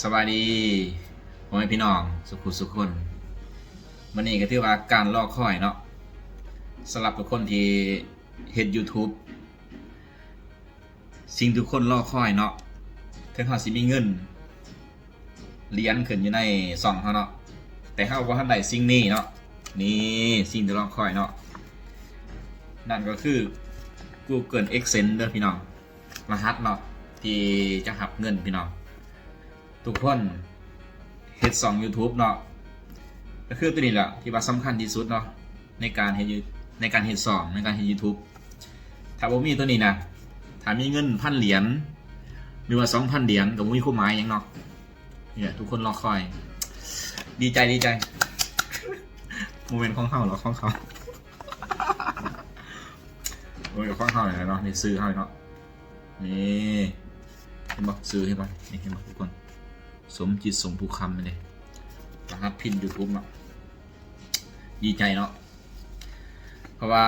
ສະບາຍດີພໍ່ແມ່ພີ່ນ້ອງສຸຂູສຸຄົນ. ມື້ນີ້ກໍຖືວ່າການລໍຄອຍເນາະ ສຳລັບທຸກຄົນທີ່ເຮັດ YouTube ສິ່ງທີ່ທຸກຄົນລໍຄອຍເນາະ ເຖິງເຮົາຊິມີເງິນຫຼຽນຂຶ້ນຢູ່ໃນຊ່ອງເຮົາເນາະ ແຕ່ເຮົາບໍ່ທັນໄດ້ສິ່ງນີ້ເນາະ. ນີ້ ສິ່ງທີ່ລໍຄອຍເນາະ ນັ້ນກໍຄື Google AdSense ເດີພີ່ນ້ອງ. ລະຫັດເນາະ ທີ່ຈະຮັບເງິນພີ່ນ້ອງ. ທຸກຄົນເຮັດຊ່ອງ YouTube ເນາະ ກໍຄືຕົວນີ້ແຫຼະທີ່ວ່າສຳຄັນທີ່ສຸດເນາະ ໃນການເຮັດ ໃນການເຮັດຊ່ອງ ໃນການເຮັດ YouTube. ຖ້າບໍ່ມີຕົວນີ້ນະ ຖ້າມີເງິນພັນຫຼຽນ ຫຼືວ່າສອງພັນຫຼຽນ ກໍບໍ່ມີຄວາມໝາຍຫຍັງເນາະ. ນີ້ແຫຼະ ທຸກຄົນລໍຄອຍ. ດີໃຈ ດີໃຈ. ບໍ່ແມ່ນຂອງເຮົາດອກ ຂອງເຂົາ. ໂອ້ຍ ຂອງເຮົານີ້ແຫຼະເນາະ ນີ້ຊື່ເຮົາເນາະ. ນີ້ ເຫັນບໍ່? ຊື່ເຫັນບໍ່? ນີ້ ເຫັນບໍ່ທຸກຄົນ? ສົມຈິດ ສົມພູຄຳ ນີ້ເດ້ ລະຫັດພິນ YouTube ເນາະ. ດີໃຈເນາະ ເພາະວ່າ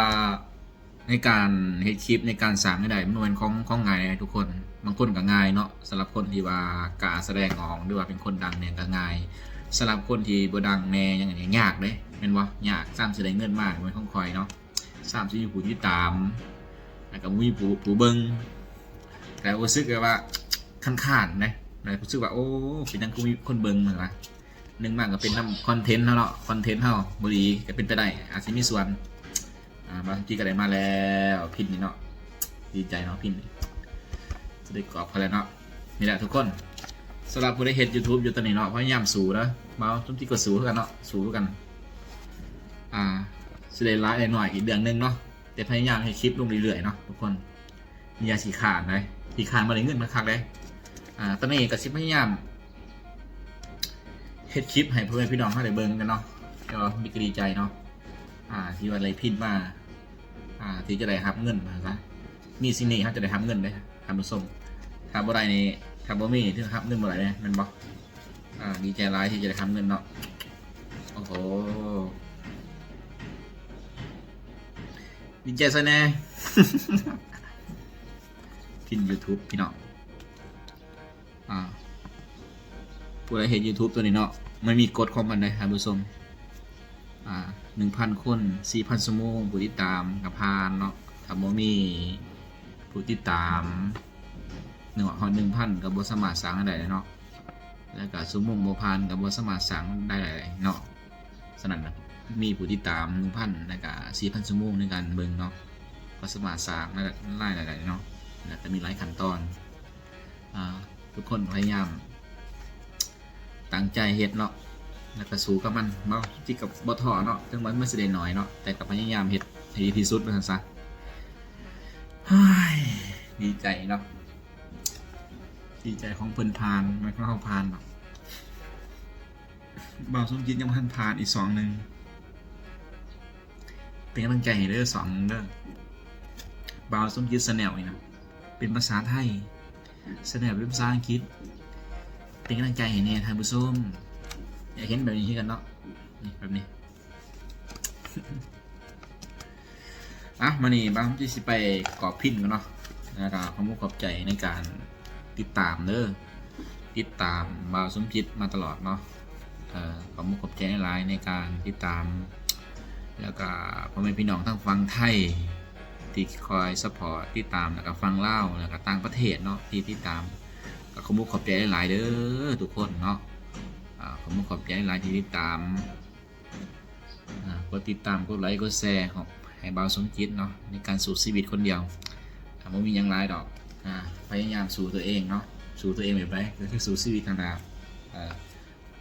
ໃນການເຮັດຄລິບ ໃນການສ້າງລາຍໄດ້ ມັນບໍ່ແມ່ນຂອງ ຂອງງ່າຍເດ້ທຸກຄົນ. ບາງຄົນກໍງ່າຍເນາະ ສຳລັບຄົນທີ່ວ່າກ້າສະແດງອອກ ຫຼືວ່າເປັນຄົນດັງແດ່ກໍງ່າຍ. ສຳລັບຄົນທີ່ບໍ່ດັງແດ່ຫຍັງນີ້ຍາກເດ້ ແມ່ນບໍ່? ຍາກ ຊ້ຳຊິໄດ້ເງິນມາ ບໍ່ແມ່ນຂອງຂ້ອຍເນາະ. ຊ້ຳຊິມີຜູ້ຕິດຕາມ ແລ້ວກໍບໍ່ມີຜູ້ ຜູ້ເບິ່ງ ແຕ່ຮູ້ສຶກແບບວ່າຄ້ານໆເດ້ ແລ້ວຮູ້ສຶກວ່າ ໂອ້ ເປັນຫຍັງຄືມີຄົນເບິ່ງ ວ່າໜຶ່ງມາກໍເປັນນຳຄອນເທັນເຮົາເນາະ ຄອນເທັນເຮົາບໍ່ດີກໍເປັນໄປໄດ້ ອາດຊິມີສ່ວນ. ອ່າ ບາງທີກໍໄດ້ມາແລ້ວ ພິນນີ້ເນາະ ດີໃຈເນາະ ພິນນີ້ ຈະໄດ້ກອບເຂົາແລ້ວເນາະ. ນີ້ແຫຼະທຸກຄົນ ສຳລັບຜູ້ໃດເຮັດ YouTube ຢູ່ຕອນນີ້ເນາະ ພະຍາຍາມສູ້ເດີ ເຮົາທຸກທີ່ກໍສູ້ຄືກັນເນາະ ສູ້ຄືກັນ. ອ່າ ຊິໄດ້ຫຼາຍໄດ້ໜ້ອຍອີກເລື່ອງໜຶ່ງເນາະ ແຕ່ພະຍາຍາມເຮັດຄລິບລົງເລື້ອຍໆເນາະທຸກຄົນ. ຢ່າຂີ້ຄ້ານເດ້ ຂີ້ຄ້ານບໍ່ໄດ້ເງິນຄັກໆເດ້. ອ່າ ຕອນນີ້ກໍຊິພະຍາຍາມເຮັດຄລິບໃຫ້ພໍ່ແມ່ພີ່ນ້ອງເຮົາໄດ້ເບິ່ງກັນເນາະ ແຕ່ວ່າມີກໍດີໃຈເນາະ ອ່າ ທີ່ວ່າໄດ້ພິນມາ ອ່າ ທີ່ຈະໄດ້ຮັບເງິນວ່າຊັ້ນຊະ. ມີສິ່ງນີ້ເຮົາຈະໄດ້ຮັບເງິນເດ້ທ່ານຜູ້ຊົມ ຖ້າບໍ່ໄດ້ນີ້ ຖ້າບໍ່ມີນີ້ຖືຮັບເງິນບໍ່ໄດ້ເດ້ ແມ່ນບໍ່? ອ່າ ດີໃຈຫຼາຍທີ່ຈະໄດ້ຮັບເງິນເນາະ. ໂອ້ໂຫ ດີໃຈຊະແດ່ ພິນ YouTube ພີ່ນ້ອງ. ອ່າ ຜູ້ໃດເຮັດ YouTube ຕົວນີ້ເນາະ ມັນມີກົດຂອງມັນເດ້ທ່ານຜູ້ຊົມ. ອ່າ ໜຶ່ງພັນຄົນ ສີ່ພັນຊົ່ວໂມງ ຜູ້ຕິດຕາມກໍຜ່ານເນາະ. ຖ້າບໍ່ມີຜູ້ຕິດຕາມເນາະ ຮອດໜຶ່ງພັນກໍບໍ່ສາມາດສ້າງລາຍໄດ້ເນາະ ແລ້ວກໍຊົ່ວໂມງບໍ່ຜ່ານກໍບໍ່ສາມາດສ້າງລາຍໄດ້ເນາະ. ສະນັ້ນນະ ມີຜູ້ຕິດຕາມໜຶ່ງພັນ ແລ້ວກະສີ່ພັນຊົ່ວໂມງໃນການເບິ່ງເນາະ ກໍສາມາດສ້າງລາຍໄດ້ເນາະ ແລ້ວກະມີຫຼາຍຂັ້ນຕອນ. ອ່າ ທຸກຄົນພະຍາຍາມຕັ້ງໃຈເຮັດເນາະ ແລ້ວກະສູ້ກັບມັນເນາະ ຈິກກັບບໍ່ທໍ້ເນາະ ເຖິງວ່າມັນຊິໄດ້ໜ້ອຍເນາະ ແຕ່ກໍພະຍາຍາມເຮັດໃຫ້ດີທີ່ສຸດວ່າຊັ້ນຊະ. ເຮີ້ຍ ດີໃຈເນາະ ດີໃຈຂອງເພິ່ນຜ່ານ ແມ່ນຂອງເຮົາຜ່ານເນາະ. ບ່າວສົມຈິດຍັງບໍ່ທັນຜ່ານອີກຊ່ອງໜຶ່ງ ເປັນກຳລັງໃຈໃຫ້ເດີ ຊ່ອງໜຶ່ງເດີ ບ່າວສົມຈິດ Channel ນີ້ນະ ເປັນພາສາໄທ Channel ເປັນພາສາອັງກິດ ເປັນກຳລັງໃຈໃຫ້ແດ່ທ່ານຜູ້ຊົມ. ຢາກເຫັນແບບນີ້ຄືກັນເນາະ ນີ້ ແບບນີ້. ອ່ະ ມານີ້ບ່າວສົມຈິດຊິໄປກອບພິນກ່ອນເນາະ ແລ້ວກໍຂອບອົກຂອບໃຈໃນການຕິດຕາມເດີ ຕິດຕາມບ່າວສົມຈິດມາຕະຫຼອດເນາະ. ເອີ ຂອບອົກຂອບໃຈຫຼາຍໆໃນການຕິດຕາມ ແລ້ວກໍພໍ່ແມ່ພີ່ນ້ອງທາງຝັ່ງໄທທີ່ຄອຍຊັບພອດຕິດຕາມ ແລ້ວກໍຝັ່ງລາວ ແລ້ວກໍຕ່າງປະເທດເນາະທີ່ຕິດຕາມ ກໍຂອບອົກຂອບໃຈຫຼາຍໆເດີທຸກຄົນເນາະ. ອ່າ ຂອບອົກຂອບໃຈຫຼາຍທີ່ຕິດຕາມ ອ່າ ກົດຕິດຕາມ ກົດໄລ ກົດແຊໃຫ້ບ່າວສົມຈິດເນາະ ໃນການສູ້ຊີວິດຄົນດຽວ. ອ່າ ບໍ່ມີຫຍັງຫຼາຍດອກ ອ່າ ພະຍາຍາມສູ້ຕົວເອງເນາະ ສູ້ຕົວເອງແບບໃດ ກໍຄືສູ້ຊີວິດຫັ້ນລະ. ເອີ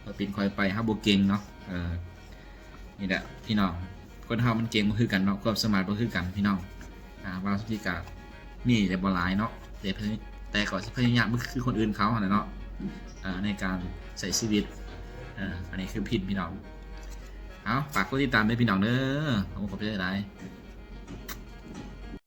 ຄ່ອຍເປັນຄ່ອຍໄປ ເຮົາບໍ່ເກັ່ງເນາະ. ເອີ ນີ້ແຫຼະພີ່ນ້ອງ ຄົນເຮົາມັນເກັ່ງບໍ່ຄືກັນເນາະ ຄວາມສາມາດບໍ່ຄືກັນພີ່ນ້ອງ. ອ່າ ບ່າວສົມຈິດກະມີແຕ່ບໍ່ຫຼາຍເນາະ ແຕ່ ແຕ່ກໍຊິພະຍາຍາມຄືຄົນອື່ນເຂົາຫັ້ນແຫຼະເນາະ ອ່າ ໃນການໃຊ້ຊີວິດ. ເອີ ອັນນີ້ຄືພິນພີ່ນ້ອງ. ເອົາ ຝາກກົດຕິດຕາມເດີພີ່ນ້ອງເດີ ຂອບຄຸນຂອບໃຈຫຼາຍ.